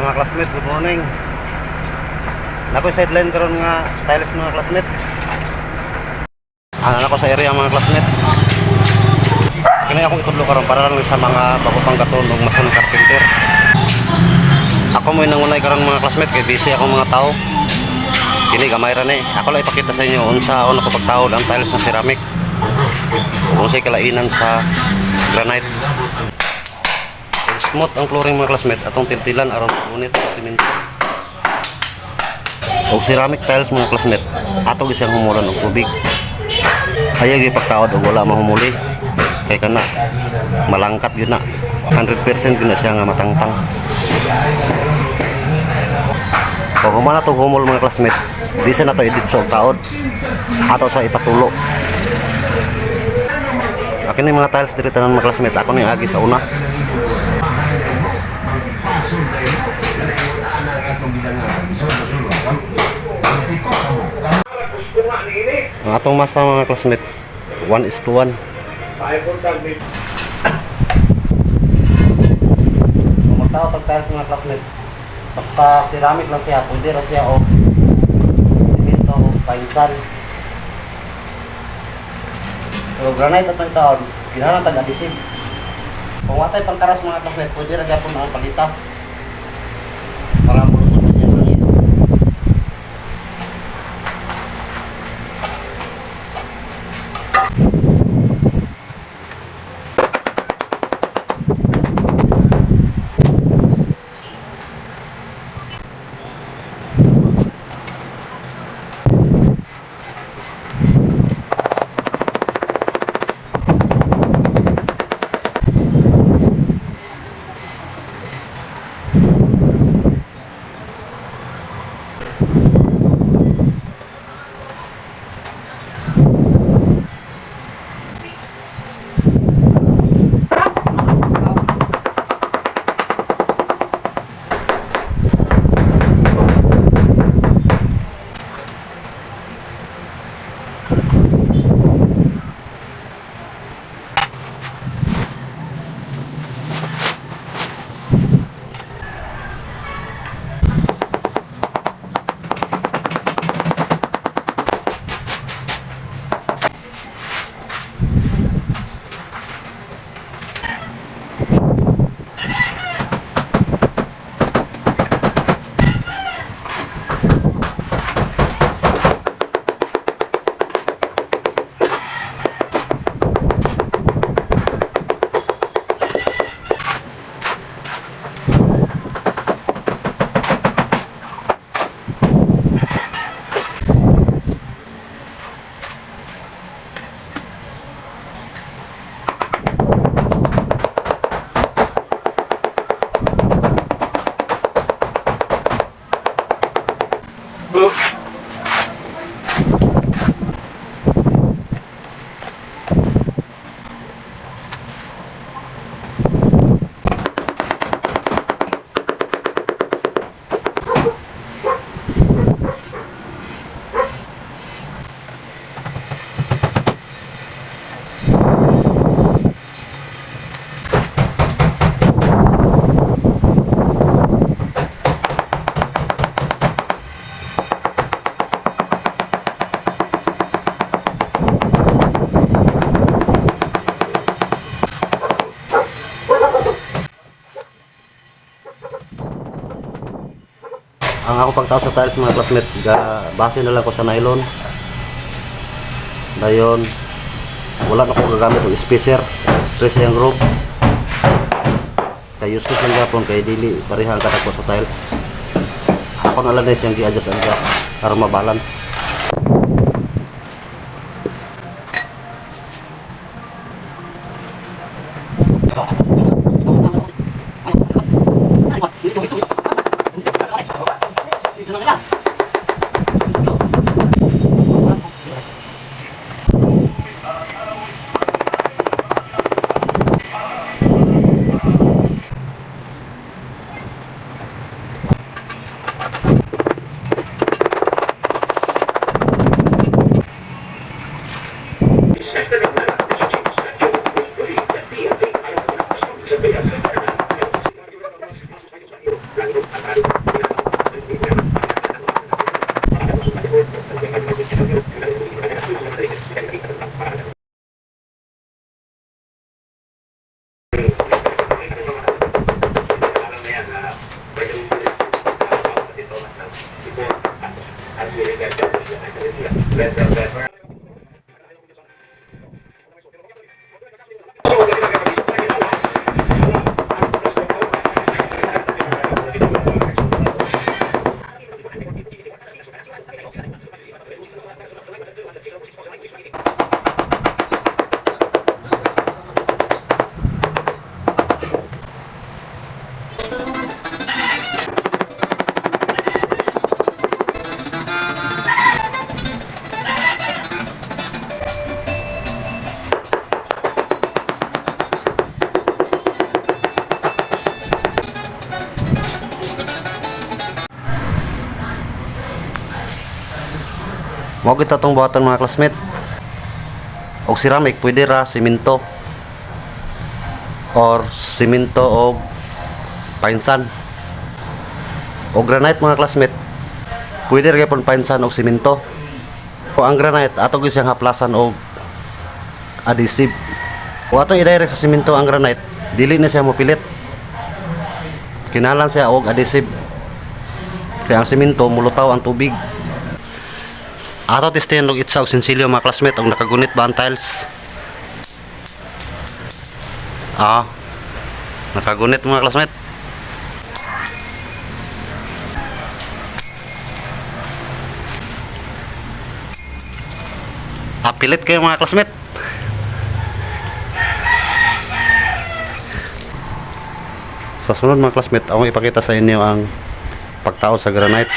Mga classmate, good morning. Nako sideline karon nga tiles, mga classmate. Ana nako sa area, mga classmate. Kini akong itudlo karon para lang sa mga bago pang katon og mason, carpenter. Ako mo nangunay karon, mga classmate, kay busy akong mga tao. Kini gamay ra ni. Ako lang ipakita sa inyo unsa ako pagtaod ang tiles ng ceramic. Ug unsay kalainan sa granite. Ug smooth ang flooring, mga classmate, atong tiltilan aron unit sa simento. Og ceramic tiles, mga classmate, ato gyud siyang humulan og tubig. Ayaw gyud pagtaod og wala mahumuli. Kay kana malangkat gyud na. 100% gyud na siya nga matangtang. Kung human na to humol, mga classmate, di sa na to edit sa taod. Ato sa ipatulo. Akin ni mga tiles diri tanan, mga classmate, ako ni agi sa una. Ang atong masa, mga classmate, 1:1. Kung magtaod og tiles, mga classmate, basta ceramic lang siya, pwede ra siya og simento o painsan. Pero granite atong taon, kinahanglan tag adhesive. Kung watay pangkaras, mga classmate, pwede ra gyapon ang palita. Para mulusot na siya sa ngin. Ang ako pagtaod sa tiles, mga classmate, ga, base na lang ko sa nylon. Dayon, wala na ko gagamit og spacer. Press yung group. Kay useless lang gapon kay dili pareha ang kadako sa tiles. Ako na lang na siyang gi-adjust adjust para ma-balance. Red bell pepper. Mao kita tong buhatan, mga classmate. Og ceramic, pwede ra simento or simento og pine sand. O granite, mga classmate, pwede ra gyapon pine sand og simento. O ang granite, ato gyud siyang haplasan og adhesive. O atong i-direct sa simento ang granite, dili na siya mopilit. Kinahanglan siya og adhesive. Kaya ang simento mulutaw ang tubig. Ato testing og itsa og sinsilyo, mga classmate, og nakagunit ba ang tiles. Ah. Nakagunit, mga classmate. Ah, pilit kayo, mga classmate. Sa sunod, mga classmate, akong ipakita sa inyo ang pagtao sa granite.